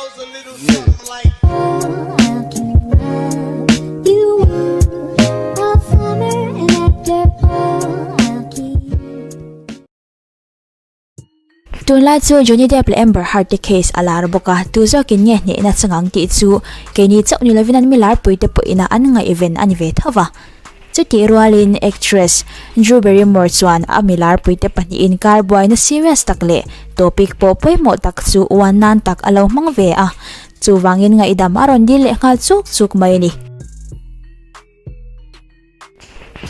Tunlai chu Johnny Depp leh Amber Heard te case a lar bawk a, tu zawkin nge hnehna chang ang tih chu keini chauh ni lovin an milar puite pawhin a an ngaihven a ni ve tho va. Chutih rualin actress Drew Barrymore chuan a milar puite pahnihin kar buaina serious tak leh topic pawh pawimawh tak chu uan nan tak a lo hmang ve a, chuvangin ngaihdam a rawn dil leh nghal chuk chuk mai a ni.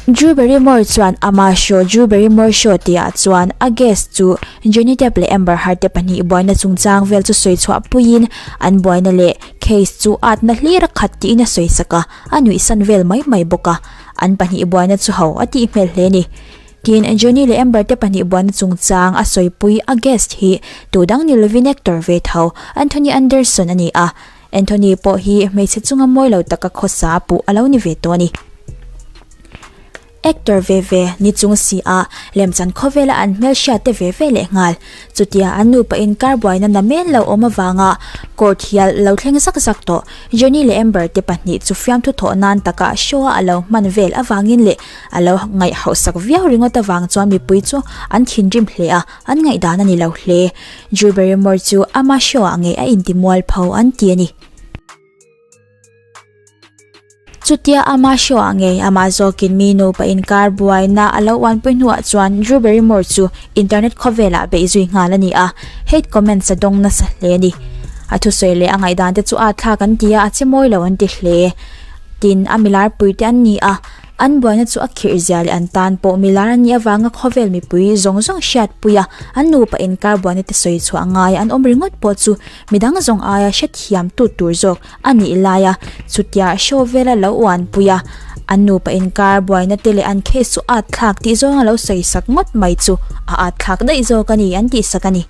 Drew Barrymore chuan ama show Drew Barrymore Show tihah chuan a guest chu Johnny Depp leh Amber Heard te pahnih buaina chungchang vel chu sawi chhuah puiin an buaina leh case chu atna hlir a khat tiin a sawi sak a, a nuihsan vel mai mai bawk a, an pahnih buaina chu ho a tih hmel hle a ni. Tin, Johnny leh Amber te pahnih buaina chungchang a sawipui a guest hi tu dang ni lovin actor ve tho Anthony Anderson a ni a, Anthony pawh hi hmeichhe chunga mawi lo taka khawsa puh a lo ni ve tawh a ni. Actor ve ve ni chung si a, lemchan khawvela an hmelhriat te ve ve leh nghal. Chutia an nupa inkar buaina na men lo awm avanga court hial lo thleng zak zak tawh Johnny leh Amber te pahnih chu fiamthu thawh nan taka show a alo hman vel avangin leh a lo ngaih hauhsak viau ringawt avang chuan mipui chu an thinrim hle a, an ngaihdan a ni lo hle. Drew Barrymore chu ama show ah ngei a inti mualpho an ti a ni. Chutia ama show ah ngei amah zawkin mi nupa inkar buaina a lo uanpui hnuah chuan Drew Barrymore chu internet khawvelah beih zui nghal a ni a, hate comments a dawng nasa hle a ni. A thusawi leh a ngaihdan te chu a thlak an ti a, a che mawi lo an ti hle. Tin, a milarpui te an ni a. An buaina chu a khirh zia leh an tan pawh milar an nih avanga khawvel mipui zawng zawng hriatpui a, an nupa inkar buaina te sawi chhuah ngai an awm ringawt pawh chu midang zawng aia hrethiam tut tur zawk a nih laia chutia show vela lo uanpui a, an nupa inkar buaina te leh an case chu at thlak tih zawnga lo sawi sak ngawt mai chu a at thlak daih zawk a ni an tih sak a ni.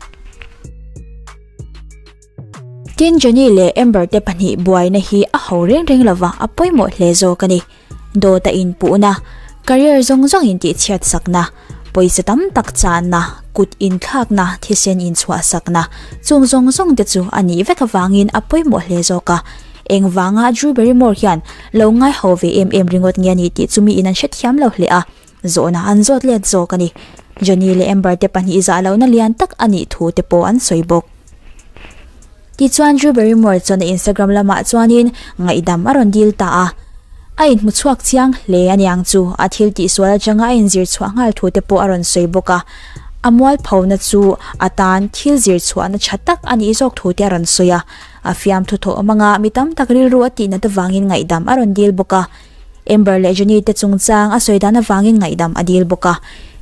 Tin Johnny leh Amber te pahnih buaina hi a ho reng reng lova a pawimawh hle zawk a ni. Dawt a inpuhna, career zawng zawng intihchhiat sakna, pawisa tam tak channa, kut inthlakna, thisen inchhuah sakna, chung zawng zawng te chu a nih vek avangin a pawimawh hle zawk a. Engvanga Drew Barrymore hian lo ngaiho ve em em ringawt nge a ni tih chu miin an hrethiam lo hle a, zawhna an zawt let zawk a ni. Johnny leh Amber te pahnih zah lohna lian tak a nih thu te pawh an sawi bawk. Tichuan Drew Barrymore chuan a Instagram lamah chuanin ngaihdam a rawn dil ta a. A inhmu chhuak chiang hle aniang chu a thil tihsual atanga a inzir chhuah nghal thu te pawh a rawn sawi bawk a. A mualphona chu a tan thil zir chhuahna tha tak a nih zawk thu te a rawn sawi a. A fiamthu thawh awmanga mi tam tak rilru a tihnat avangin ngaihdam a rawn dil bawk a. Amber leh Johnny te chungchang a sawi dan avangin ngaihdam a dil bawk a.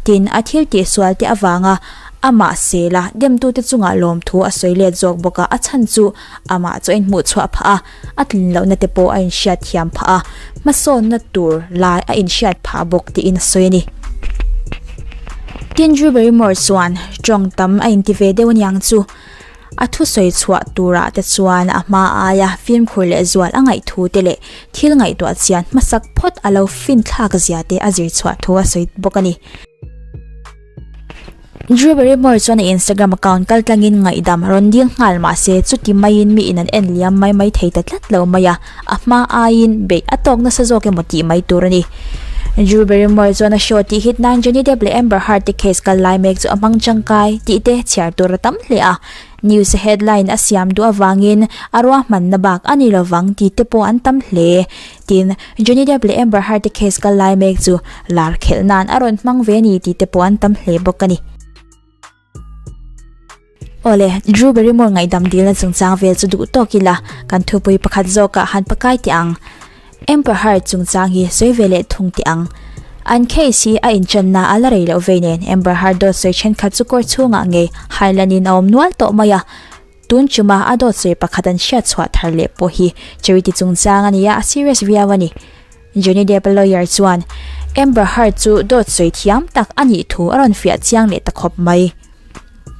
Tin, a thil tihsual te avanga amah sela demtute chungah lawmthu a sawi let zawk bawk a, a chhan chu amah chu a inhmuh chhuah phah a, a tlin lohna te pawh a inhriat thiam phah a, hmasawnna tur lai a inhriat phah bawk tiin a sawi a ni. Tin, Drew Barrymore chuan tawng tam a inti ve deuh aniang chu. A thusawi chhuah turah te chuan a hma aia fimkhur leh zual a ngaih thu te leh thil ngaihtuah chian hmasak phawt a lo fin thlak zia te a zir chhuah thu a sawi bawk a ni. Drew Barrymore chuan a Instagram account kaltlangin ngaihdam a rawn dil nghal mahse chuti maiin mi in an en liam mai mai thei ta tlat lo mai a, a hma aiin beih a tawk nasa zawk emaw tih mai tur a ni. Drew Barrymore chuan a show tih hit nan Johnny Depp leh Amber Heard te case kal lai mek chu a hmang tangkai tih te chhiar tur a tam hle a. News a headline a siam duh avangin a ruahmanna bak a ni lovang tih te pawh an tam hle. Tin, Johnny Depp leh Amber Heard te case kal lai mek chu lar khelh nan a rawn hmang ve a ni tih te pawh an tam hle bawk a ni. Awle, Drew Barrymore ngaihdam dilna chungchang vel chu duh tawk ila, kan thupui pakhat zawkah han pakai teh ang. Amber Heard chungchang hi sawi ve leh thung teh ang. An case hi a inchanna a la rei loh vei nen Amber Heard dawt sawi thenkhat chu kawr chhungah ngei hailanin a awm nual tawh mai a. Tun chuma a dawt sawi pakhat an hriat chhuah thar leh pawh hi charity chungchang a ni a, a serious viau a ni. Johnny Depp lawyer chuan Amber Heard chu dawt sawi thiam tak a nih thu a rawn fiah chiang leh ta khawp mai.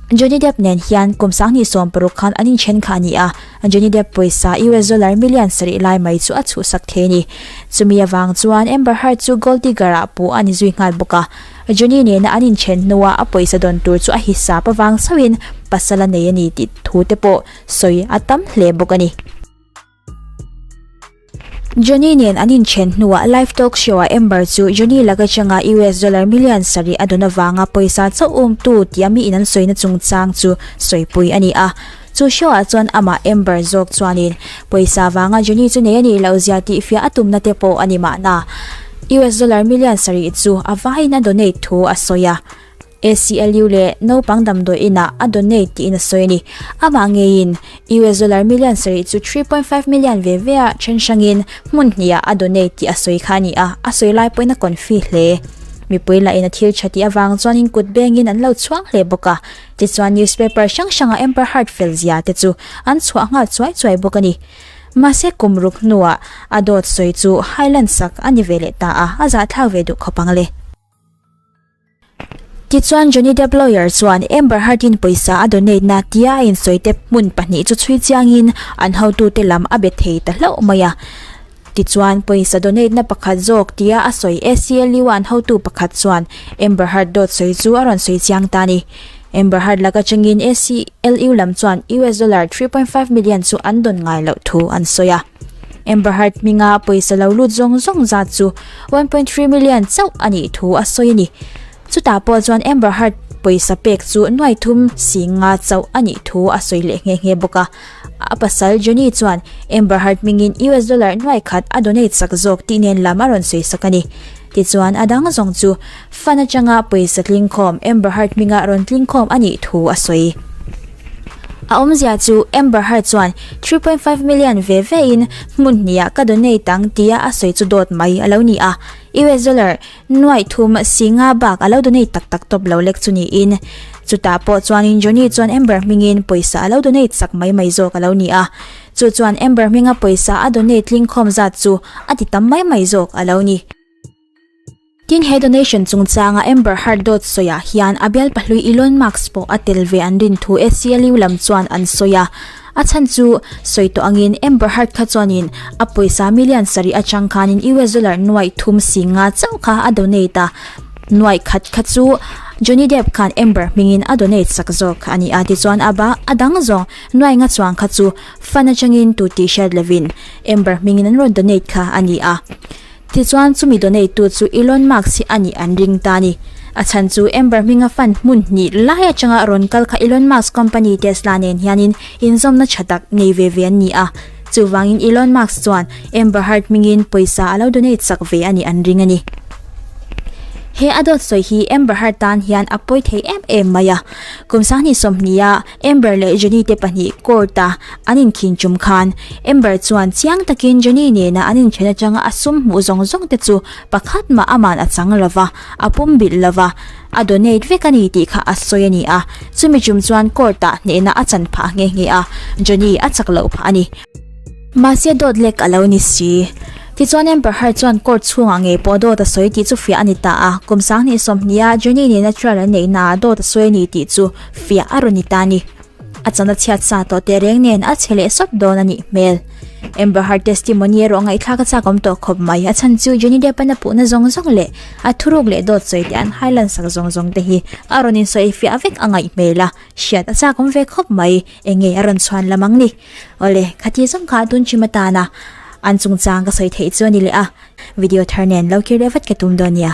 Johnny Depp nen hian kum 2016 khan an inthen kha a ni a, Johnny Depp pawisa US dollar million sarih lai mai chu a chhuhsak thei a ni. Chumi avang chuan Amber Heard chu gold digger ah puh a ni zui nghal bawk a. Johnny nena an inthen hnua a pawisa dawn tur chu a hisap avang chauhin pasal a nei a ni tih thu te pawh sawi a tam hle bawk a ni. Johnny nen an inthen hnuah live talk show ah Amber chu Johnny lak atanga US dollar million sarih a dawn avanga pawisa chauh umtu tia miin an sawina chungchang chu sawipui a ni a. Chu show ah chuan amah Amber zawk chuanin pawisa vanga Johnny chu nei a nih loh zia tihfiah a tumna te pawh a ni mahna. US dollar million sarih chu a vaiin a donate thu a sawi a. ACLU leh naupang damdawi inah a donate tiin a sawi a ni. Amah ngeiin US dollar million sarih chu 3.5 million ve ve a then hrangin hmun hnihah a donate tih a sawi kha a ni a, a sawi lai pawhin a confi hle. Mipui lahin a thil tha tih avang chuanin kut bengin an lo chhuang hle bawk a. Tichuan newspaper hrang hranga Amber Heard fel zia te chu an chhuah nghal chuai chuai bawk a ni. Mahse kum ruk hnuah a dawt sawi chu highland sak a ni ve leh ta a, a zahthlak ve duh khawp ang le. Tichuan Johnny Depp lawyer chuan Amber Heard-in pawisa a donate na tia a insawi te hmun pahnih chu chhui chiangin an hotute lam a be thei ta hlauh mai a. Tichuan pawisa donate na pakhat zawk tia a sawi ACLU a an hotu pakhat chuan Amber Heard dawt sawi chu a rawn sawi chiang ta a ni. Amber Heard lak atangin ACLU lam chuan US dollar 3.5 million chu an dawn ngai loh thu an sawi a. Amber Heard hminga pawisa lo lut zawng zawng zat chu 1.3 million chauh a nih thu a sawi a ni. Chutah pawh chuan Amber Heard pawisa pek chu nuai thum si nga chauh a nih thu a sawi leh nghe nghe bawk a. A pasal Johnny chuan Amber Heard hmingin US dollar nuai khat a donate sak zawk tih nen lam a rawn sawi sak a ni. Tichuan a dang zawng chu fund atanga pawisa tlingkhawm Amber Heard hminga rawn tlingkhawm a nih thu a sawi. A awmzia chu Amber Heard chuan 3.5 million ve ve in hmun hnih ah ka donate ang tia a sawi chu dawt mai a lo ni a, US dollar nuaih thum si nga bak a lo donate tak tak tawp lo lek chu niin. Chutah pawh chuanin Johnny chuan Amber hmingin pawisa a lo donate sak mai mai zawk a lo ni a, chu chuan Amber hminga pawisa a donate tlingkhawm zat chu a ti tam mai mai zawk a lo ni. Tin he donation chungchanga Amber Heard dawt sawiah hian a bial pahlui Elon Musk pawh a tel ve an rin thu ACLU lam chuan an sawi a. A chhan chu sawi tawh angin Amber Heard kha chuanin a pawisa million sarih atang khanin US dollar nuaih thum si nga chauh kha a donate a, nuaih khat kha chu Johnny Depp khan Amber hmingin a donate sak zawk kha a ni a. Tichuan a ba a dang zawng nuaih nga chuang kha chu fund atangin tu tih hriat lovin Amber hmingin an rawn donate kha a ni a. Tichuan chumi donate tu chu Elon Musk hi a nih an ring ta a ni. A chhan chu Amber hminga fund hmun hnih lai atanga rawn kal kha Elon Musk company Tesla nen hianin inzawmna tha tak nei ve ve an ni a. Chuvangin Elon Musk chuan Amber Heard hmingin pawisa a lo donate sak ve a nih an ring a ni. He a dawt sawi hi Amber Heard tan hian a pawi thei em em mai a. Kum sanghnih sawmhniha Amber leh Johnny te pahnih court a an inkhin tum khan Amber chuan chiang takin Johnny nena an inthen atanga a sum hmuh zawng zawng te chu pakhat mah aman a chang lova, a pum bilh lova, a donate vek a ni tih kha a sawi a ni a. Chumi tum chuan court ah hnehna a chan phah nghe nghe a, Johnny a chak loh phah a ni. Mahse dawt lek a lo ni si. Tichuan Amber Heard chuan court chhungah ngei pawh dawt a sawi tih chu fiah a ni ta a, kum sanghnih sawmhniha Johnny nena trial an neihna ah dawt a sawi a ni tih chu fiah a rawn ni ta a ni. A chana chhiat sa tawh teh reng nen a chhe leh sawt dawn a nih hmel. Amber Heard testimony erawh ngaihthlak a chak awm tawh khawp mai. A chhan chu Johnny Depp an a puhna zawng zawng leh a thuruk leh dawt sawi te an hailan sak zawng zawng te hi a rawn insawi fiah vek a ngaih hmel a, hriat a chak awm ve khawp mai. Enge a rawn chhuan lam ang ni? Awle, khati zawng kha tun chim atana an chungchang ka sawi theih chu a ni leh a, video thar nen lo kir leh vat ka tum dawn nia.